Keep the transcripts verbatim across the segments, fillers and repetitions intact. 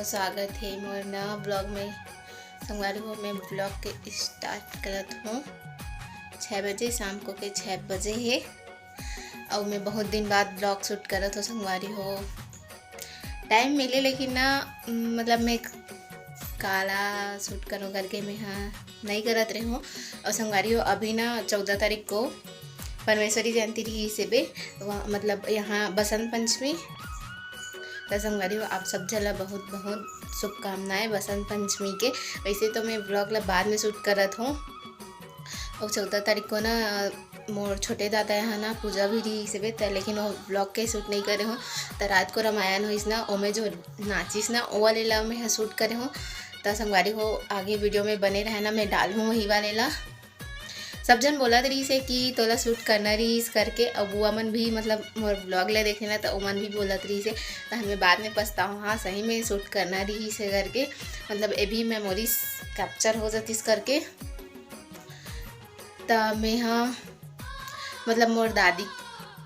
स्वागत हे मोर नवा ब्लॉग में। संगवारी हो, मैं ब्लॉग के स्टार्ट करत हूँ छः बजे, शाम को के छः बजे हे। अउ मैं बहुत दिन बाद ब्लॉग शूट करत हूँ संगवारी हो। टाइम मिले लेकिन ना, मतलब मैं काला शूट करूँ करके मैं हाँ नहीं करत रहे हूँ। और संगवारी हो, अभी ना चौदह तारीख को परमेश्वरी जयंती रहिस हे बे, मतलब यहाँ बसंत पंचमी। तो संगवारी हो, आप सब झन ला बहुत बहुत शुभकामनाएं बसंत पंचमी के। वैसे तो मैं ब्लॉग ला बाद में शूट करत हूँ। और चौदह तारीख को ना मोर छोटे दादा यहाँ ना पूजा भी रहिस हे बे, त लेकिन वो ब्लॉग के शूट नहीं करे हूँ। त रात को रामायण होइस ना, ओमे जो नाचिस ना, वो वाले ला मैं शूट करे हूँ। त संगवारी हो, आगे वीडियो में बने रहे ना, मैं डालूँ वही वाले ला। सब झन बोलत रहिस हे कि तोला शूट करना रहिस करके। अब बुआ मन भी मतलब मोर ब्लॉग ला देखे ना, त ओमन भी बोलत रहिस हे। त हमें बाद में पछताहूँ, हाँ सही में शूट करना रहिस हे करके, मतलब ये भी मेमोरीज कैप्चर हो जातिस करके। त मैं हाँ मतलब मोर दादी,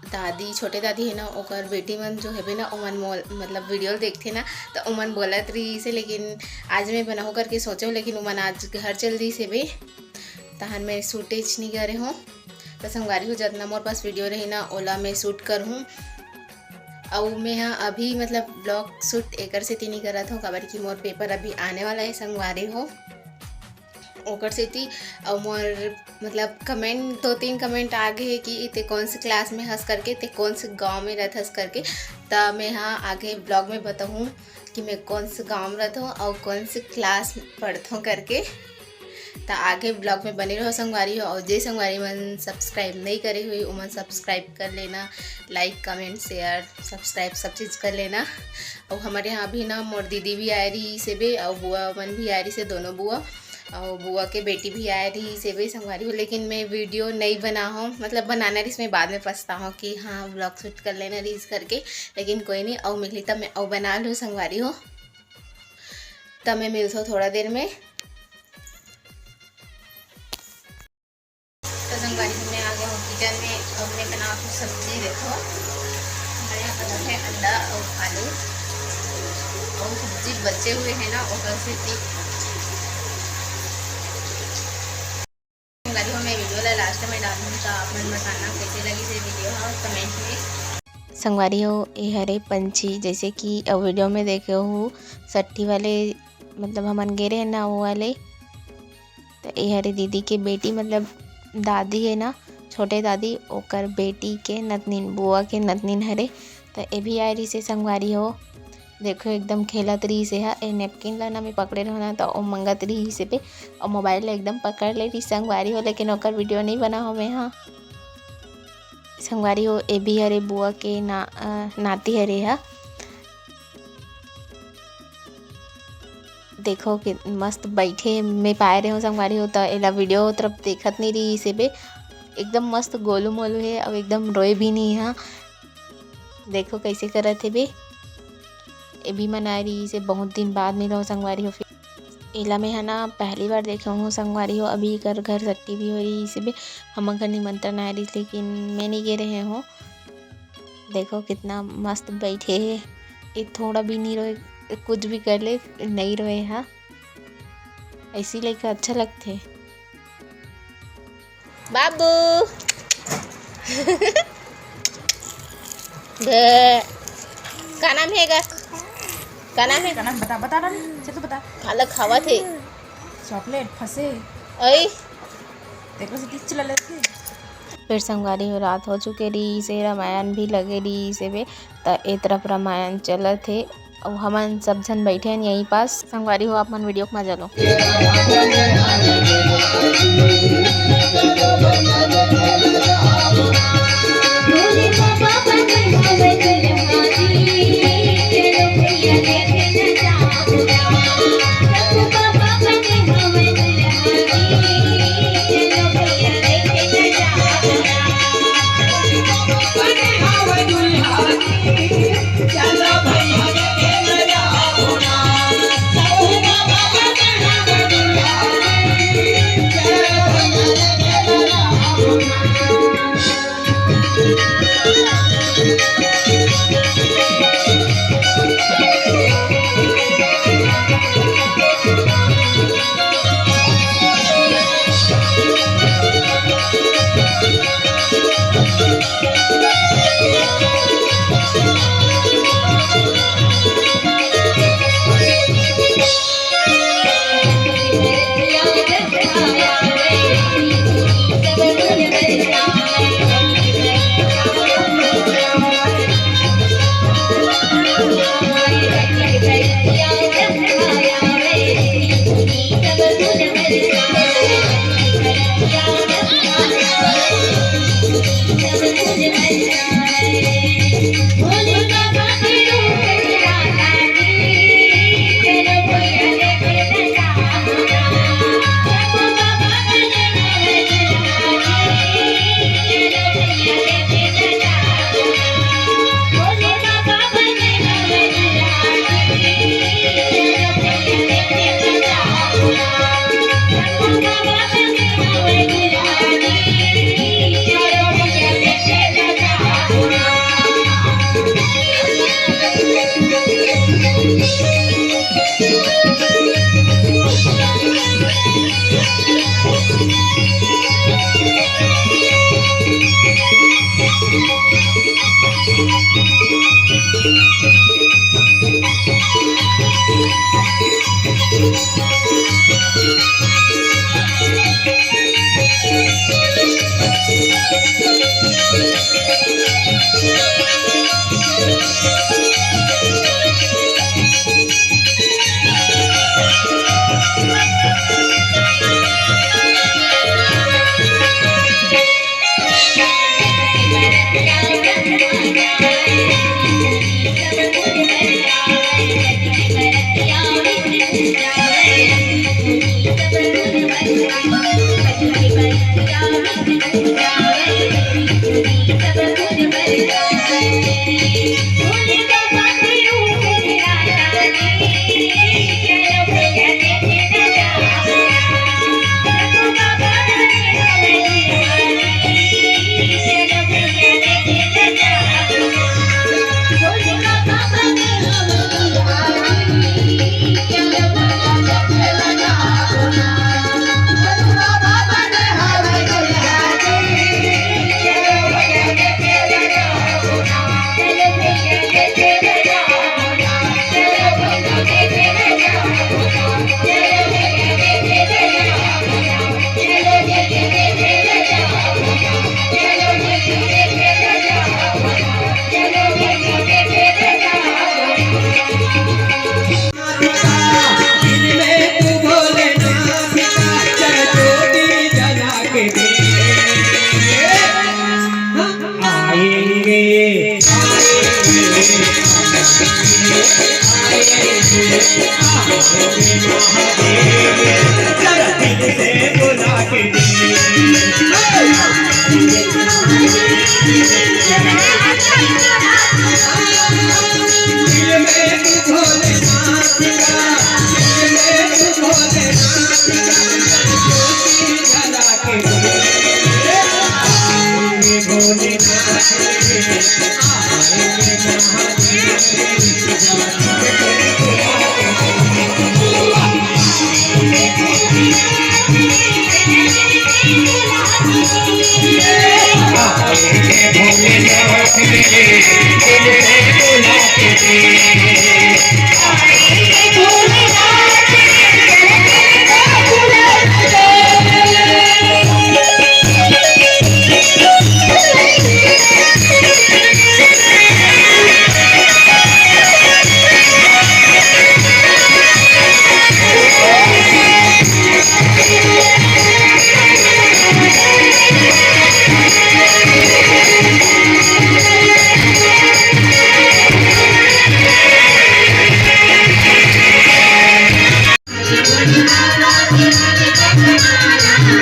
दादी, छोटे दादी हे ना, ओकर बेटी मन जो हेबे ना, ओमन मोल मतलब वीडियो देखथे ना, त ओमन बोलत रहिस हे, लेकिन आज मैं बनाहूँ करके सोचे हूँ, लेकिन ओमन आज घर चल दिस हेबे, तहन मैं शूटेज नहीं करे हूँ। त संगवारी हो, जतना मोर पास वीडियो रही ना, ओला मैं शूट करहूँ। अउ मैं हा अभी मतलब ब्लॉग शूट एकर सेती नहीं करत हूँ, काबर कि मोर पेपर अभी आने वाला है संगवारी हो, ओकर सेती। अउ मोर मतलब कमेंट, दो तीन कमेंट आ गए कि ते कौन से क्लास में हंस करके, ते कौन से गांव में रहत हंस करके। त मैं हा आगे ब्लॉग में बताऊँ कि मैं कौन से गांव में रहत हूँ और कौन से क्लास में पढ़त हूँ करके। त आगे ब्लॉग में बने रहो संगवारी हो, और जे संगवारी मन सब्सक्राइब नहीं करे हुए, उमन सब्सक्राइब कर लेना, लाइक, कमेंट, शेयर, सब्सक्राइब सब चीज़ कर लेना। और हमारे यहाँ अभी ना मोर दीदी भी आए रही से बे, और बुआ मन भी आए रही से, दोनों बुआ, और बुआ के बेटी भी आए रही से बे संगवारी हो, लेकिन मैं वीडियो नहीं बना हूँ, मतलब बनाना रही, मैं बाद में पछता हूँ कि हाँ ब्लॉग शूट कर लेना रही करके, लेकिन कोई नहीं, और मिली तब मैं और बना लूँ संगवारी हो। तब मैं मिलता हूँ थोड़ा देर में। तो संगवारी, मैं आ गया हूँ किचन में। अब मैं बना हूँ सब्जी। देखो, हमारे यहाँ बना है अंडा और आलू, और सब्जी बचे हुए है ना, ओकर सेती। संगवारी हो, मैं वीडियो ला लास्ट में डालूँ, तो आप मन बताना कैसे लगी ये वीडियो, हाँ, कमेंट में। संगवारी हो, ये हरे पंछी, जैसे कि अब वीडियो में देखे हो, सट्ठी वाले, मतलब हमन गे रहे ना, वो वाले। तो ये हरे दीदी के बेटी, मतलब दादी है ना, छोटे दादी, ओकर बेटी के नतनीन, बुआ के नतनीन हरे। तो ये भी आए रही से संगवारी हो। देखो, एकदम खेलत रही से हा। ए नैपकिन ला ना मैं पकड़े रहूँ ना, तो ओ मंगत रही से पे, और मोबाइल ला एकदम पकड़ ले रही संगवारी हो, लेकिन ओकर वीडियो नहीं बना हो मैं हा। संगवारी हो, ए भी हरे बुआ के ना, अ, नाती हरे हा। देखो कि मस्त बैठे मैं पाए रहे हूँ संगवारी हो, तो एला वीडियो तरफ देखत नहीं रही से बे, एकदम मस्त गोलू मोलू है, अब एकदम रोए भी नहीं हा। देखो कैसे करत हे बे। ए भी मन आए रही से, बहुत दिन बाद मिलो संगवारी हो। फिर एला मैं हा ना पहली बार देखे हूँ संगवारी हो। अभी एकर घर सट्टी भी हो रही से बे, हमर घर निमंत्रण आए रही, लेकिन मैं नहीं गे रहे हूँ। देखो कितना मस्त बैठे है, ये थोड़ा भी नहीं रोए, कुछ भी कर ले नहीं रोए हा। ऐसी लइका अच्छा लगथे। बाबू। बे। का नाम हे गा? का नाम हे? का नाम बता, बता ना, चल तो बता। काला खावत हे। चॉकलेट फंसे। ओए। देखो से तीस चला लेते। फिर संगवारी हो, रात हो चुके रही से, रामायण भी लगे रही से बे, त ए तरफ रामायण चलत हे। अउ हमन सब झन बैठे हन यहीं पास। संगवारी हो, आप मन वीडियो के मजा लो।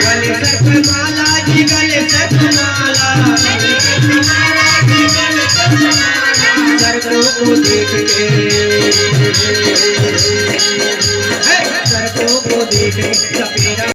गले सर्प माला जी, गले सर्प माला। सर्पों को देख के, हे, सर्पों को देख के सपेरा।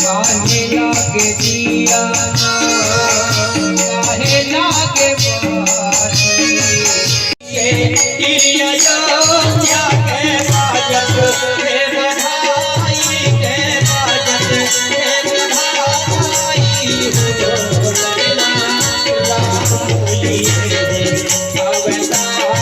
काहे लागे जिया ना, काहे लागे बारी। ये अयोध्या के बाजत, हे बधाई के बाजत, हे बधाई हो ललना राम बोलिए, अवतारे सके।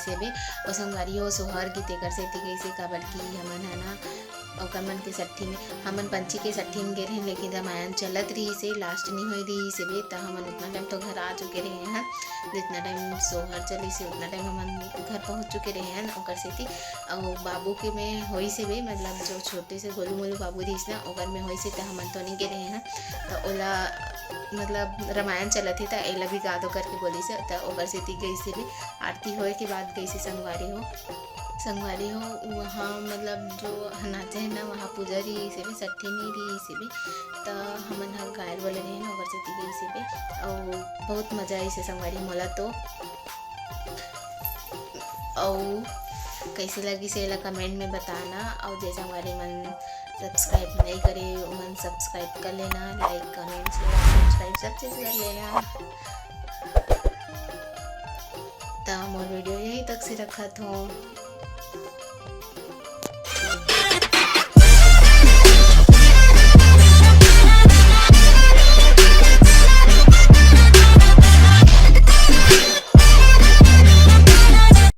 से बे। अउ संगवारी हो, सोहर गीत एकर सेती गइसे, काबर कि हमन ह ना, ओकर मन के सट्ठी में, हमन पंची के सट्ठी में गे रहेन, लेकिन रामायण चलत रहिस हे, last नहीं होए रहिस हे बे, त हमन उतना time तो घर आ चुके रहे हन, जितना time सोहर चलिस हे, उतना time हमन घर पहुँच चुके रहे हन, ओकर सेती। अउ बाबू के में होइस हे बे, मतलब जो छोटे से गोलू मोलू बाबू रहिस ना, ओकर में होइस हे, त हमन तो नहीं गे रहे हन, त ओला, मतलब रामायण चलत हे, त एला भी गा दो करके बोलिस हे, त ओकर सेती गइस हे बे। आरती होए के बाद गइस हे संगवारी हो। संगवारी हो, वहाँ मतलब जो नाचे हे ना, वहाँ पूजा रहिस हे बे, सट्ठी नहीं रहिस हे बे, त हमन ह गायल बोले रहे ना, ओकर सेती गइस हे बे। अउ बहुत मजा आइस हे संगवारी मोला तो। अउ कइसे लगिस हे, एला comment में बताना। अउ जे संगवारी मन subscribe नहीं करे, ओमन subscribe कर लेना, like, comment, share, subscribe सब चीज़ कर लेना। त मोर video यहीं तक से रखत हों।